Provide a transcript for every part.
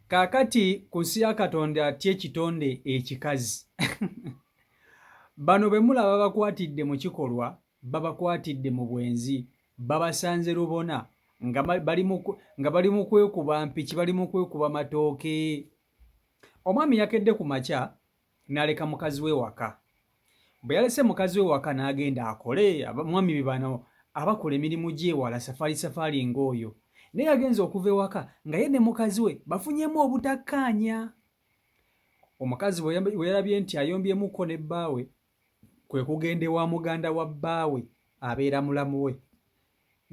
Kaakati ku nsi ya Katonda atya ekitonde ekikazi. Bano be mulaba bakwatidde mu kikolwa, babakwatidde mu bwenzi, babasanze lubona nga bali mu nga bali mu kwekuba mpiki, bali mu kwekuba matooke. Omwami yakedde ku makya n'aleka mukazi we waka. Bwe yalese mukazi we waka n'agenda akole, abamwami be bano abakola emirimu gy'ewala safaali safaali ng'oyo. Naye yagenze okuva ewaka nga ye ne mukazi we bafunyeemu obutakkaanya. Omukazi bwe yalabye nti ayombyemuko ne bbaawe kwe kugenda ewa muganda wa bbaawe abeera mulamu we.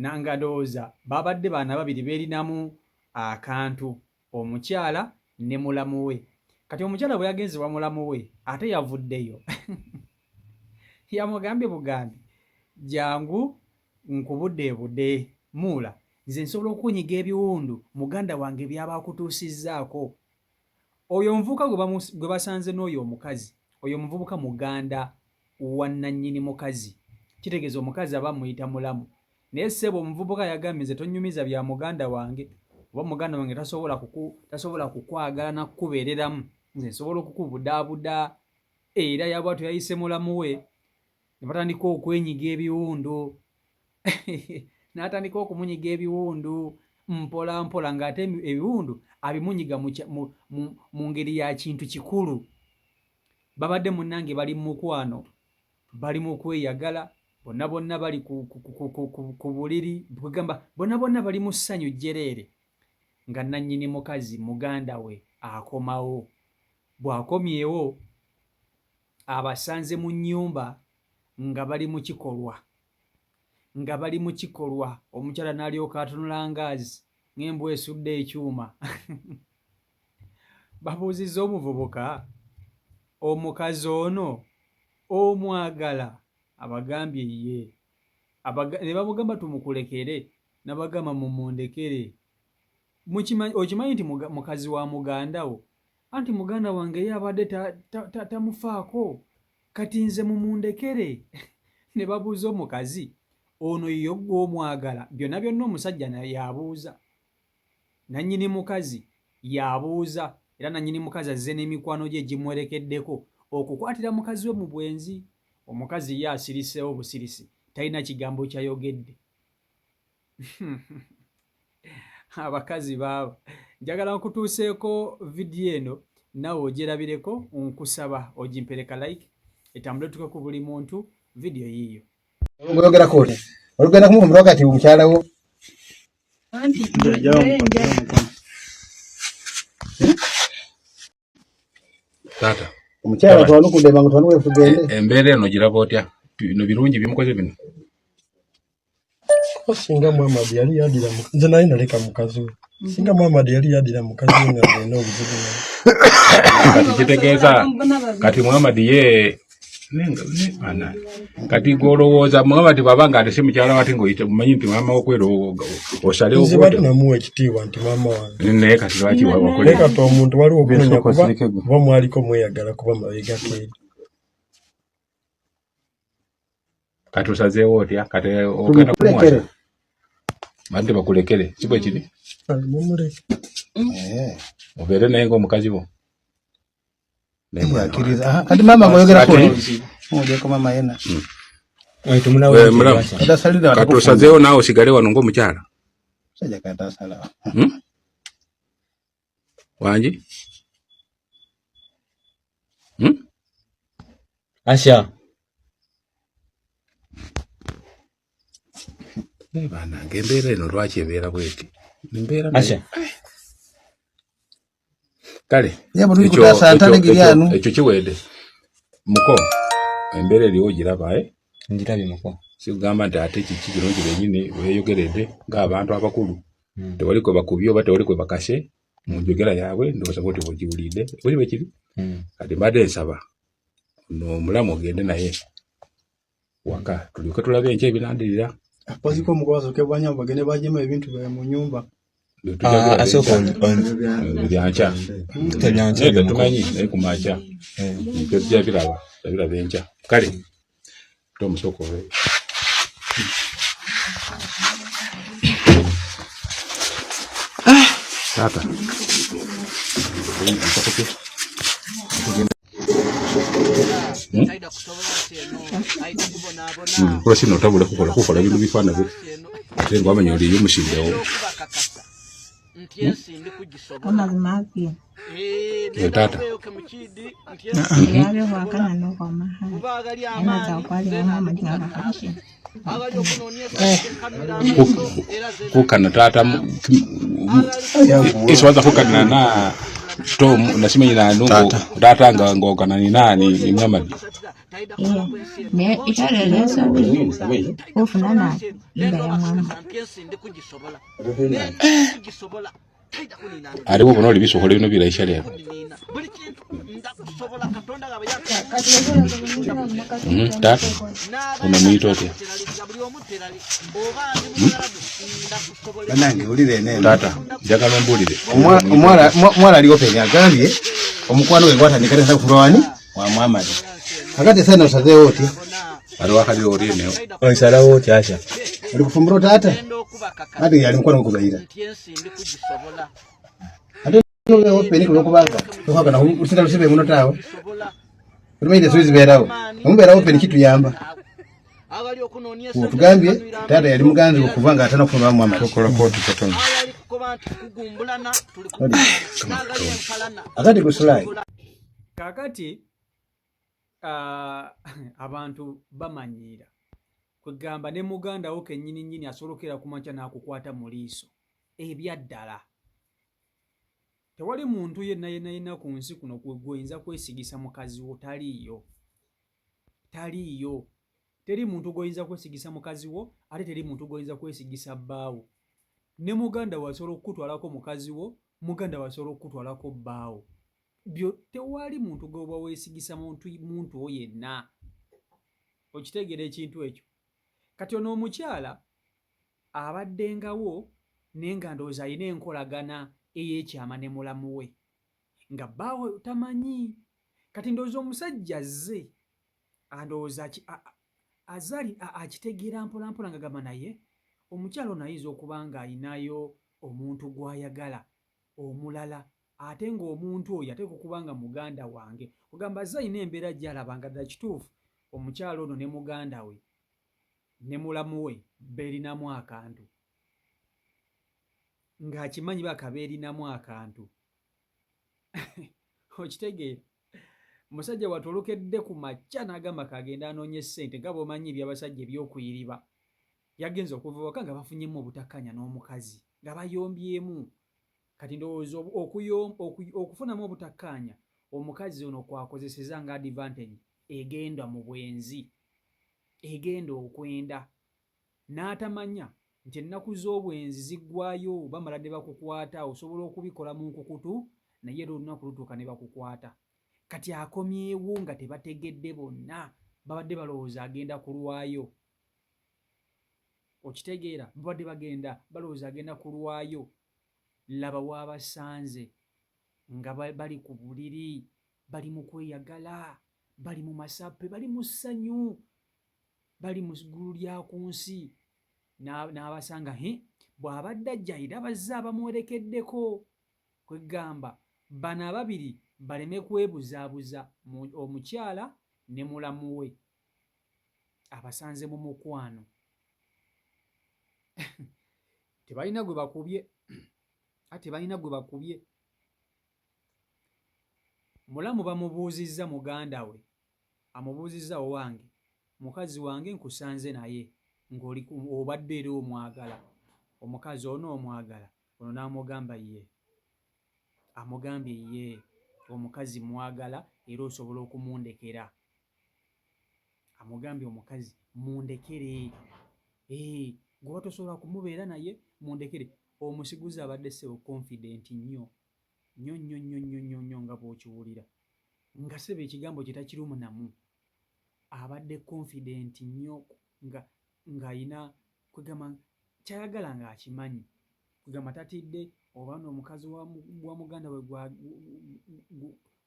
Nga ndowooza babadde baana babiri beerinamu akantu. Omukyala ne mulamu we. Kati omukyala bwe yagenze wa mulamu we ate yavuddeyo yamugambye bugambi jangu nkubudeebude muula nze nsobola okukunyiga ebiwundu muganda wange by'aba akutuusizzaako. Oyo omuvubuka gwe basanze n'oyo omukazi, oyo omuvubuka muganda wa nnannyini mukazi. Kitegeeza omukazi aba amuyita mulamu. Naye ssebo omuvubuka yagambye nze tonyumiza bya muganda wange oba muganda wange tasobola kuku tasobola kukwagala na kukubeereramu nze nsobola okukubudaabuda era yabwatyo yayise mulamu we ne batandika okwenyiga ebiwundu n'atandika okumunyiga ebiwundu mpola mpola ng'ate ebiwundu abimunyiga mu ngeri ya kintu kikulu. Babadde munnange bali mu mukwano bali mu kweyagala bonna bonna bali ku buliri kwegamba bonna bonna bali mu ssanyu jjereere nga nannyini mukazi muganda we akomawo. Bw'akomyewo abasanze mu nnyumba nga bali mu kikolwa nga bali mu kikolwa omukyala n'alyoka atunula ngaazi ng'embwa esudde ekyuma. Babuuzizza omuvubuka, Omukazi ono omwagala? Abagambye ye. Ne bamugamba tumukulekere? Nabagamba mumundekere. Mukimanyi, okimanyi nti mukazi wa muganda wo? Anti muganda wange ye abadde tamufaako. Kati nze mumundekere. Ne babuuza omukazi, Ono ye gw'omwagala? Byonna byonna omusajja y'abuuza. Nannyini mukazi y'abuuza era nannyini mukazi azze n'emikwano gye egimuwerekeddeko okukwatira mukazi we mu bwenzi. Omukazi ye asiriseewo busirisi talina kigambo ky'ayogedde. Abakazi baaba. Njagala nkutuuseeko vidiyo eno naawe ogyerabireko nkusaba ogimpere ka like etambule etuuke ku buli muntu. Vidiyo yiiyo. Oyogerako otya? Olugenda kumufumbirwa kati mukyala wo? Taata. Omukyala twanukudde mangu twanuke tugende. Embeera eno giraba otya? Bino birungi byemukoze bino? Kuba singa Muhammad yali yadira nze naye naleka mukazi we. Singa Muhammad yali yadira mukazi we nga nina obuzibu naye. Kati kitegeeza kati Muhammad ye kati gwolowooza Muhammad bwaba nga alese mukyala wati ngaoyita omanyi nti maama wokwera osalewo nze bali namuwa ekitiibwa nti maama wange naye kati lwaki wakola naye kati omuntu waliwo okunonya kuba kuba mwaliko mweyagala kuba mabega keeri Kati osazeewo otya? Kati ogenda kumuwasa? Bantu bakulekere, si bwe kiri? Mumuleke. Eh. Obeere naye ng'omukazi wo. Kati maama gweyogerako ojeko maama yena. Hmm. Kati osazeewo naawe osigale wano ng'omukyala. Musajja kati asalawo. Hmm? Wangi? Hmm? Asha. Naye banange embeera eno lwaki ebeera bweti? Embeera Asha. Kale ekyo kiwedde. Muko embeera eriwo giraba eh? Ngirabye muko. Sikugamba nti ate kiki kirungi benyini weeyogeredde ng'abantu abakulu. Tewali kwe bakubye oba tewali kwe bakase mu njogera yaabwe ndowooza bwotyo bw'ogiwulidde buli bwe kiri. Kati mbadde nsaba ono omulamu ogende naye waka tulyoke tulabe enkya ebinandirira. Akoziko omukozi okebwanya bagende bajemu ebintu byawe mu nyumba. Ah, asooka byankya tetumanyi naye kumakya tujja biraba biraba enkya kale tomusooka olwe taata. Kola sino otabula kukola kukola bintu bifaana biri ate nga wamanya oliyo omusindewo. Eh, Taata. Kukana taata isiwaza kukana na Tom nasimanyi nanu taata nga ngokana ni nani ni Muhammad. Ne itarelesa kufuna inda ya mwana. Aliwo bona oli bisokola bino biraisha lero. Taata onamuyita otya? Banange wulira eno. Taata njagala ombuulire. Omuwala ali open agambye omukwano gwe gwatandika tasa kufuba wani wa Muhammad. Kakati sana osazeewo otya? Aliwo akaliwo oli enewo. Osalawo otya Asha? Oli kufumbira taata? Ate yali mukwano gwokuzaira. Ate open kulwokubanga tokwagala lusita lusibe muno taawe. Otumanyi ensobi zibeerawo. Omubeerawo open kituyamba. Otugambye taata yali muganzi okuva nga atana kufumba Muhammad. Tukola kooti katono. Akati gusulaayi. Kakati abantu bamanyiira kwegamba ne muganda wo kennyini nnyini asobola okukera ku makya n'akukwata mu liiso ebyaddala. Tewali muntu yenna yenna yenna ku nsi kuno gwoyinza kwesigisa mukazi wo, taliiyo, taliiyo. Teri muntu gw'oyinza kwesigisa mukazi wo, ate teri muntu gw'oyinza kwesigisa bbaawo. Ne muganda wo asobola okukutwalako mukazi wo, muganda wo asobola okukutwalako bbaawo. Byo tewali muntu gw'oba weesigisa muntu wo yenna. Okitegeera ekintu ekyo? Kati ono omukyala abaddengawo naye nga ndowooza alina enkolagana ey'ekyama ne mulamu we nga bbaawe tamanyi. Kati ndowooza omusajja azze andowooza azali akitegeera mpolampola nga gamba naye omukyala ono ayinza okuba ng'alinayo omuntu gw'ayagala omulala ate ng'omuntu oyo ateekwa okuba nga muganda wange. Kugamba azze alina embeera gy'alaba nga ddala kituufu omukyala ono ne muganda we ne mulamu we beerinamu akantu. Ng'akimanyi baka beerinamu akantu. Okitegeera? Musajja watolokedde ku makya n'agamba kagenda anoonye ssente nga bw'omanyi eby'abasajja eby'okuyiriba. Yagenze okuva ewaka nga bafunyemu obutakkaanya n'omukazi nga bayombyemu. Kati ndowooza okufunamu obutakkaanya omukazi ono kwakozeseza nga advantage egenda mu bwenzi, egenda okwenda n'atamanya nti ennaku z'obwenzi ziggwayo bamala ne bakukwata, osobola okubikola mu nkukutu naye era olunaku lutuuka ne bakukwata. Kati akomyewo nga tebategedde bonna, babadde balowooza agenda kulwayo. Okitegeera? Babadde bagenda balowooza agenda kulwayo. Laba waabasanze nga bali ku buliri, bali mu kweyagala, bali mu masappe, bali mu ssanyu, bali mu ggulu lya ku nsi. N'abasanga bw'abadde ajja era bazze abamuwerekeddeko. Kwegamba bano ababiri baleme kwebuzaabuza, omukyala ne mulamu we abasanze mu mukwano. Tebalina gwe bakubye, tebalina gwe bakubye. Mulamu bamubuuzizza muganda we, amubuuzizza owange mukazi wange nkusanze naye ng'oli obadde era omwagala, omukazi ono omwagala? Ono n'amugamba ye, amugambye ye omukazi mwagala era osobola okumundekera. Amugambye omukazi mundekere, gwe tosobola kumubeera naye mundekere. Omusiguze abadde ssebo confident nnyo nnyo nnyo nnyo nnyo nnyo nnyo nga bw'okiwulira nga ssebo ekigambo kye takirumu namu. Abadde confident nnyo nga ng'ayina kwegamba ky'ayagala ng'akimanyi, kwegamba tatidde oba n'omukazi wa muganda we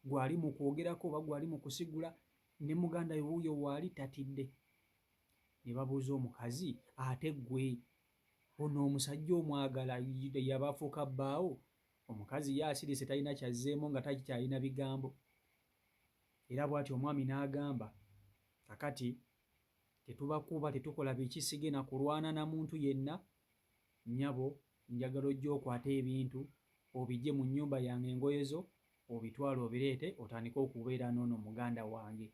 gwali mu kwogerako oba gwali mu kusigula ne muganda we wuuyo waali tatidde. Ne babuuza omukazi ate ggwe ono omusajja omwagala yaba afuuka bbaawo? Omukazi ye asirise talina kyazzeemu nga takyalina bigambo. Era bw'atyo omwami n'agamba, Kakati tetubakuba tetukola biki sigenda kulwana na muntu yenna, nnyabo njagala ojje okwate ebintu obigye mu nnyumba yange engoye zo obitwale obireete otandike okubeera n'ono muganda wange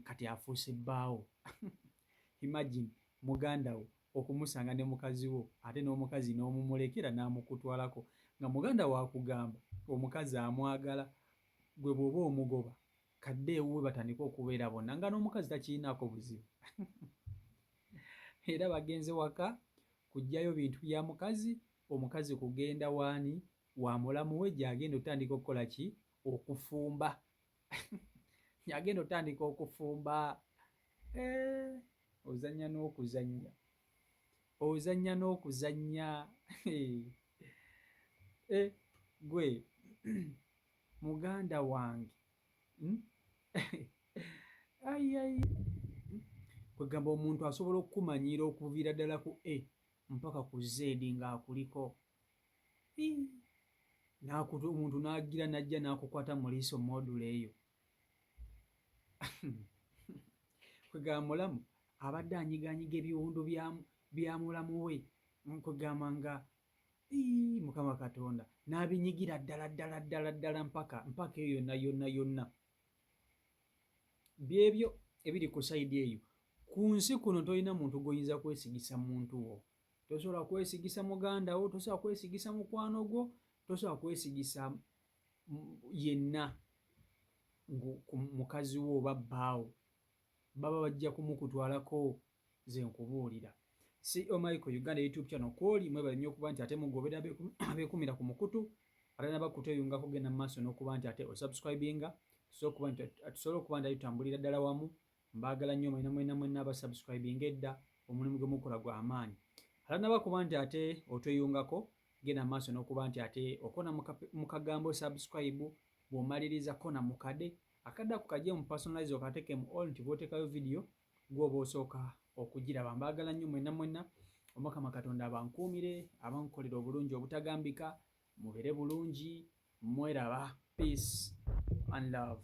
kati afuuse bbaawo. Imagine muganda wo okumusanga ne mukazi wo ate n'omukazi n'omumulekera n'amukutwalako nga muganda wo akugamba omukazi amwagala gwe bw'oba omugoba kadde ewuwe batandike okubeera bonna nga n'omukazi takirinaako buzibu era bagenze waka kuggyayo bintu bya mukazi omukazi kugenda waani wa mulamu we gy'agenda otandika okukola ki okufumba agenda otandika okufumba eh, ozannya n'okuzannya ozannya n'okuzannya eh, gwe muganda wange hmm? ayi kwegamba omuntu asobola okukumanyiira okuviira ddala ku a mpaka ku z ng'akuliko omuntu n'agira n'ajja n'akukwata mu liiso modula eyo kwegamba mulamu abadde anyiganyiga ebiwundu bya mulamu we kwegamba nga mukama katonda n'abinyigira ddala ddala ddala ddala mpaka mpaka eyo yonna yonna yonna byebyo ebiri ku sayidi eyo ku nsi kuno tolina muntu gw'oyinza kwesigisa muntu wo tosobola kwesigisa muganda wo tosobola kwesigisa mukwano gwo tosobola kwesigisa yenna mukazi wo oba bbaawo baba bajja kumukutwalako nze nkubuulira. CEO Michael Uganda YouTube channel kwoli mwebale nnyo okuba nti ate mugobera abeekumira ku mukutu ate naba kutweyungako genda mu maaso n'okuba nti ate osubscribinga tusobole okuba nti ate tutambulira ddala wamu mbaagala nnyo mwena mwena mwena abasubscribinga edda omulimu gwe mukola gwa maanyi ate naba kuba nti ate otweyungako genda mu maaso n'okuba nti ate okona mu kagambo subscribe bw'omaliriza kona mu kade akadde ako kajje mu personalize okateeke mu all nti bw'oteekayo vidiyo gwoba osooka okugiraba mbaagala nnyo mwenna mwenna omukama katonda abankuumire abankolera obulungi obutagambika mubeere bulungi mweraba peace and love.